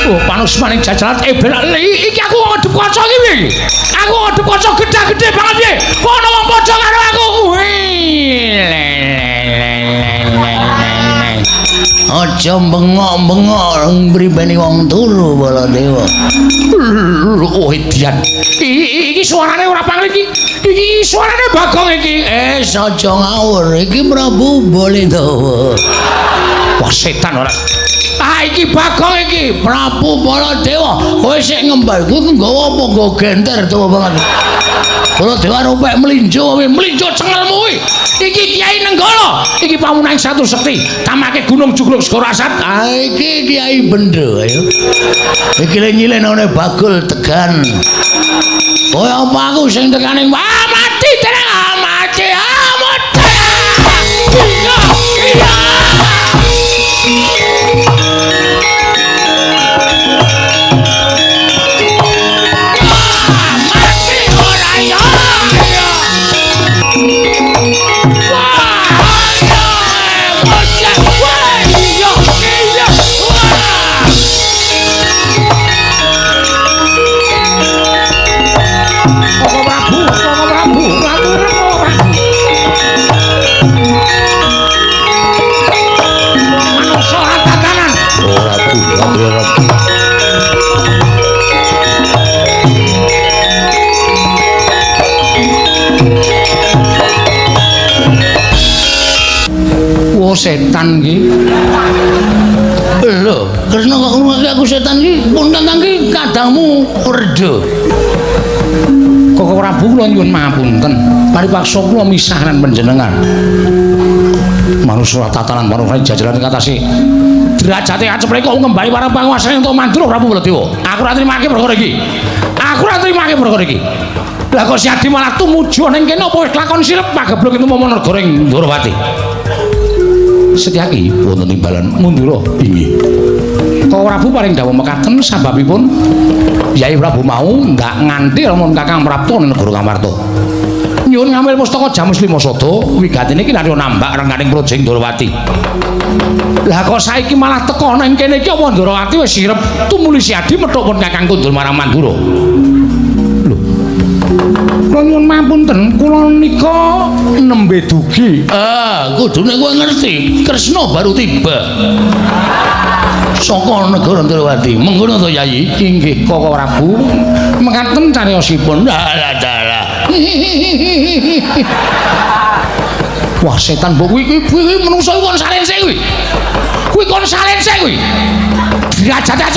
Oh, panusmaning jajalan ebel iki aku ngadep kaca iki piye iki? Aku ngadep kaca gedhe-gedhe banget piye? Kok ana wong padha karo aku kuwi. Aja bengok-bengok mribeni wong turu Baladewa. Oh, edian. Iki suarane ora pangling iki. Iki suarane Bagong iki. Aja ngawur, iki Prabu Baladewa. Wah, setan ora. Ah, iki Bagong iki, Prabu Baladewa. Kowe sik ngembal kuwi nggawa apa nggo genter tuwa banget. Baladewa rupek mlinjo kowe mlinjo cengelmu kuwi. Iki Kyai Nenggala, iki pamunaing satu sekti, tamake Gunung Jugruk Segara Asat. Ah, iki Kyai Bendo ayo. Iki le nyilenane Bagul Tegan. Kowe apa aku sing tekane? Wah, mati tenang, ah, mati, ah, mati. Iya, iya. Mati ora ya. Iya. Wah, iya, bocah, wah, iya, iya, wah. Koko Prabu, Koko Prabu, Prabu, Koko Prabu. Manungsa ora tatanan. Ora Prabu, Prabu. Wah, setan iki. Lho, Kresna kok ngrungokake aku setan iki? Pun tantang iki kadangmu werda. Koko Prabu kula nyuwun mapunten. Paripaksa kula misah lan panjenengan. Manungsa ora tatanan manungsa jajalan ing atase derajate aceprek kok ngembali marang panguwasane untuk Mandura Prabu Baladewa. Aku ora trimake perkara iki. Aku ora trimake perkara iki. Lah kok si Adi malah tumuju ning kene apa wis lakon sirep pagebluk itu momo negara ing Ndorowati. Setyaki wonten timbalan Mandura inggih. Koko Prabu paring dawuh mekaten sababipun Yai Prabu mau ndak nganti lamun Kakang Prapta ning negara Ngamarta. Nyuwun ngambil pustaka Jamus Lima Sada wigatine iki lari nambak renganing praja ing Ndorowati. Lah kok saiki malah teka nang kene iki apa Ndorowati wis sirep tumuli si Adi methuk pun Kakang kundur marang Mandura. Lho. Kula nyuwun mapunten, kula nika nembe dugi. Ah, kudune kowe ngerti, Kresna baru tiba. Saka negara Ndorowati. Mengkono to, Yai? Inggih, Koko Prabu. Mekaten cariyosipun. Dalah dalah. Wah, setan mbok kuwi kuwi menungso kon salen sik kuwi. Kuwi kon salen sik kuwi. Derajate